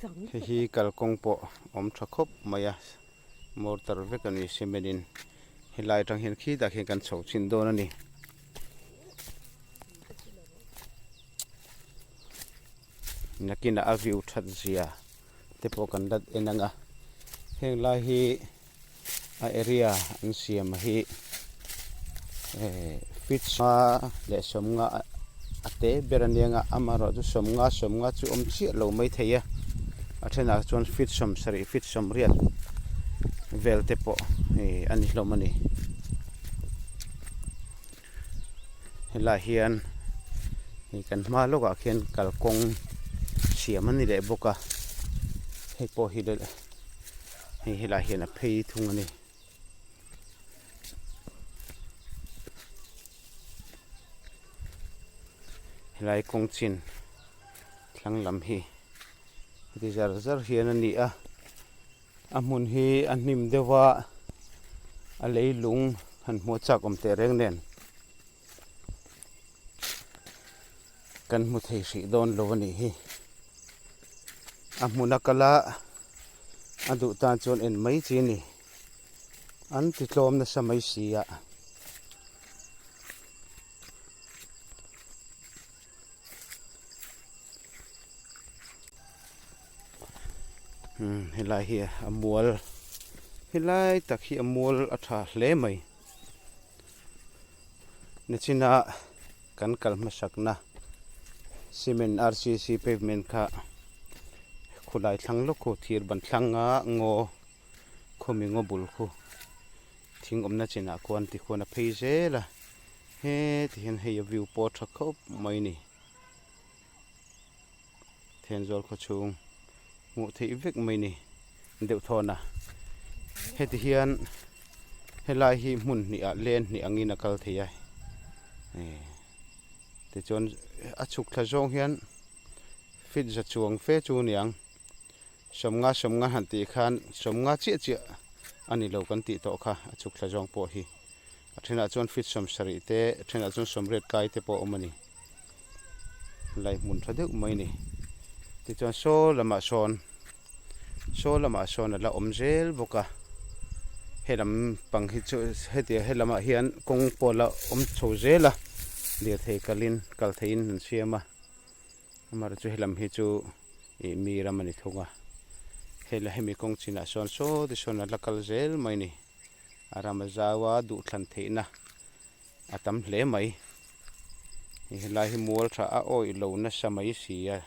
Hei hi kalkawng pawh awm tha khawp mai a mortar vek a ni cement in helai atang hian khitah khian kan chho chhin dawn a ni. Nakinah a view that zia te pawh kan la en ang a heng lai hi a area an siam hi ehh feet sawmnga leh sawmnga a te ber a nia nga amaherawh chu sawmnga sawmnga chu awm chiah lo mai thei a a thenah chuan feet sawmsarih feet sawmriat vel te pawh ih a ni hlawm a ni. Helaiah hian hei kan hma lawkah khian kalkawng siam a ni leh bawk a hei pawh hi hei helaiah hian a phei thung a ni. Helai kawng chin thlang lam hi heti zar zar hian a ni a. A hmun hi a hnim deuh a, a leilung han hmuh chak awm teh reng nen kan hmu thei hrih dawn lo a nih hi. A hmun a kal a, a duh tan chuan en mai chi a ni. An ti tlawm nasa mai si a. Helai hi a mual helai tak hi a mual a tha hle mai nichina kan kal hmasakna cement R C C pavement kha khulai thlang lawk khu thir ban thlanga ngaw khawmi ngaw bul khu thing awmna chinah khuan tikhuan a phei zel a heti hian hei a view pawh a tha khawp mai a ni. Thenzawl khaw chhung hmuh theih vek mai ni deuh thawn a heti hian helai hi hmun hnih ah len hnih angin a kal thei a tichuan a chhuk thla zawng hian feet za chuang fe chu a ni ang sawmnga sawmnga han tih khan sawmnga chiah chiah a ni lo kan tih tawh kha a chhuk thla zawng pawh hi. A thenah chuan feet 70 te a thenah chuan 80 kai te pawh a awm a ni. Lai hmun tha deuh mai a ni. Tichuan saw lamah sawn saw lamah sawn a la awm zel bawk a. Helam pang hi chu hetiang helamah hian kawng pawh a la awm chho zel a lirthei kalin kal theihin an siam a. Amaherawhchu helam hi chu ih mi ram a ni thung a. Hela hemi kawng chinah sawn saw te sawn a la kal zel mai a ni. A ram a zau a duhthlan theihna a tam hle mai. Helai hi mual tha a awih lo nasa mai si a.